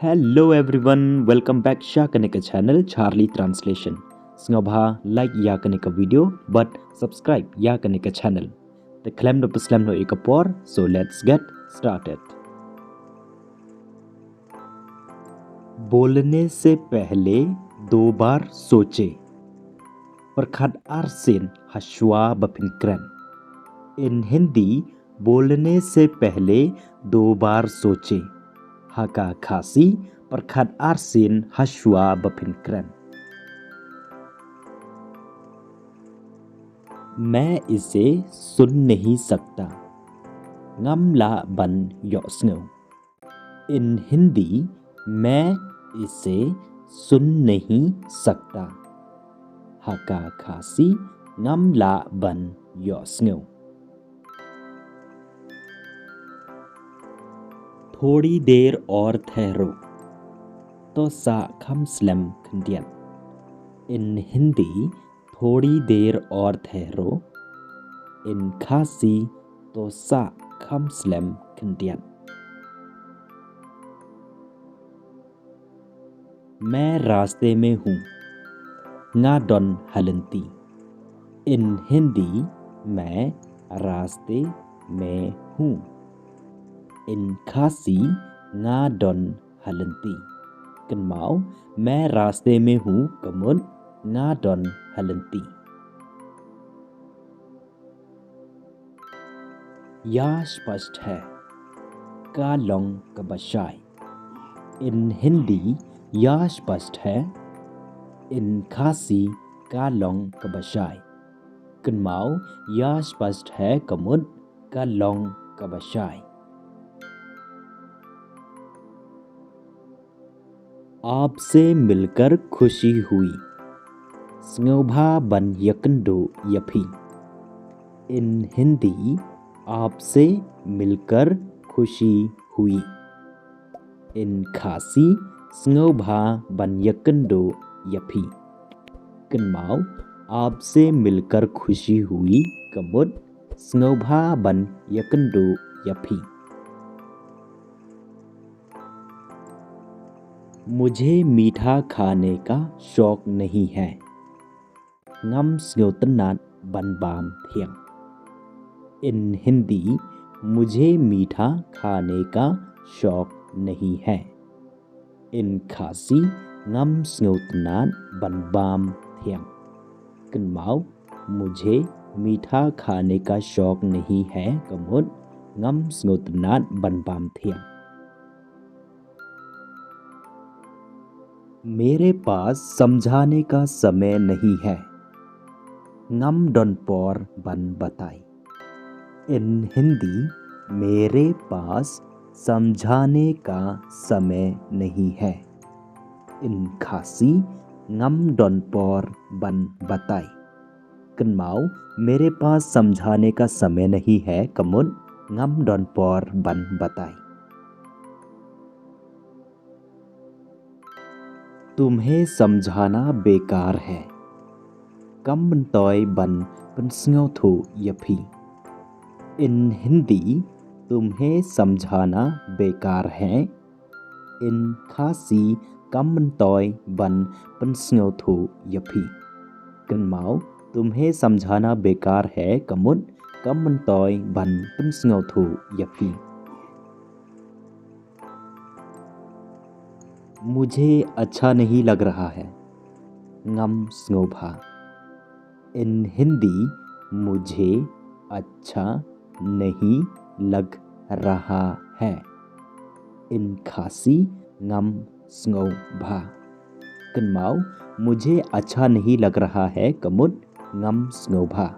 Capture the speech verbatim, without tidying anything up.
Hello everyone, welcome back sha kane ka channel Charlie Translation. Sngewbha like ïa kane ka video bad subscribe ïa kane ka channel. Te khlem da pynslem noh ïa ka por, so let's get started. बोलने से पहले दो बार सोचें। Pyrkhat arsien ha shuwa ba phin kren. In Hindi, बोलने से पहले दो बार सोचें. Ha ka Khasi, pyrkhat arsien ha shuwa ba phin kren. मैं इसे सुन नहीं सकता. Ngam lah ban ïohsngew. In Hindi, मैं इसे सुन नहीं सकता. Ha ka Khasi, ngam lah ban ïohsngew. थोड़ी देर और ठहरो. To sa kham slem khyndiat. In Hindi, थोड़ी देर और ठहरो. In Khasi, to sa kham slem khyndiat. मैं रास्ते में हूँ. Nga don ha lynti. In Hindi, मैं रास्ते में हूँ. In Khasi, nga don ha lynti. Kynmaw, मैं रास्ते में हूँ ka mut nga don ha lynti. या स्पष्ट है, ka long kaba shai. In Hindi, या स्पष्ट है. In Khasi, ka long kaba shai. Kynmaw, या स्पष्ट है ka mut ka long kaba shai. आपसे मिलकर खुशी हुई. Sngewbha ban ïakynduh ïa phi. In Hindi, आपसे मिलकर खुशी हुई. In Khasi, sngewbha ban ïakynduh ïa phi. Kynmaw, आपसे मिलकर खुशी हुई ka mut sngewbha ban ïakynduh ïa phi. मुझे मीठा खाने का शौक नहीं है. Ngam sngewtynnat ban bam thiang. In Hindi, मुझे मीठा खाने का शौक नहीं है. In Khasi, ngam sngewtynnat ban bam thiang. Kynmaw, मुझे मीठा खाने का शौक नहीं है ka mut ngam sngewtynnat ban bam thiang. मेरे पास समझाने का समय नहीं है. Ngam don por ban batai. In Hindi, मेरे पास समझाने का समय नहीं है. In Khasi, ngam don por ban batai. Kynmaw, मेरे पास समझाने का समय नहीं है ka mut ngam don por ban batai. तुम्हें समझाना बेकार है. Kam myntoi ban pynsngewthuh ïa phi. In Hindi, तुम्हें समझाना बेकार है. In Khasi, kam myntoi ban pynsngewthuh ïa phi. Kynmaw, तुम्हें समझाना बेकार है ka mut kam myntoi ban pynsngewthuh ïa phi. मुझे अच्छा नहीं लग रहा है. Ngam sngewbha. In Hindi, मुझे अच्छा नहीं लग रहा है. In Khasi, ngam sngewbha. Kynmaw, मुझे अच्छा नहीं लग रहा है ka mut ngam sngewbha.